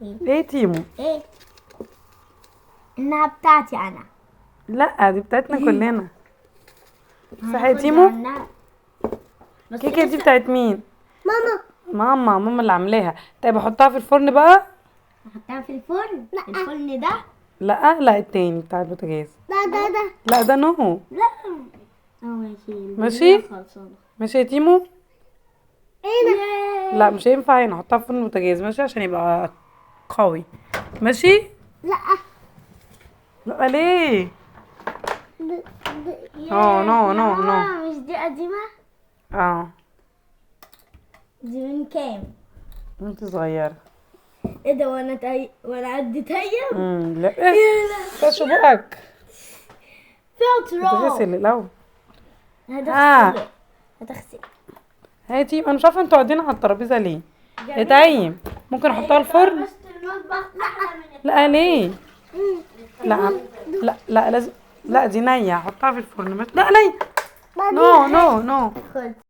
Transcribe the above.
ايه تيمو؟ ايه انها بتاعتي انا. لا دي بتاعتنا كلنا. صح يا هناخد تيمو؟ عنها. بس الكيكه دي لسه بتاعت مين؟ ماما. ماما، ماما اللي عاملاها. طيب احطها في الفرن بقى؟ احطها في الفرن. لا. الفرن ده؟ لا لا، التاني بتاع البوتاجاز. ده ده ده. لا ده no. لا ماشي. ماشي؟ خلصانه. ماشي يا تيمو؟ ايه ده؟ لا مش هينفع هنا، احطها في فرن البوتاجاز ماشي، عشان يبقى قوي. ماشي؟ لا. لا ليه؟ ده ده. no no no no. مش دي قديمة؟ اه دي من كام؟ انت صغيرة. ايه ده وانا وانا عندي تيم؟ لا إيه؟ خش بقك. فيها تراب. تغسل الاول. هتغسل هتغسل. هاتي، انا مش عارفه انتوا قاعدين على الترابيزة ليه. يا تايم ممكن احطها الفرن؟ بس المطبخ احلى من لا ليه؟ لا لا لا لازم، لا دي نيه، احطها في الفرن. لا نيه. no no no. خد.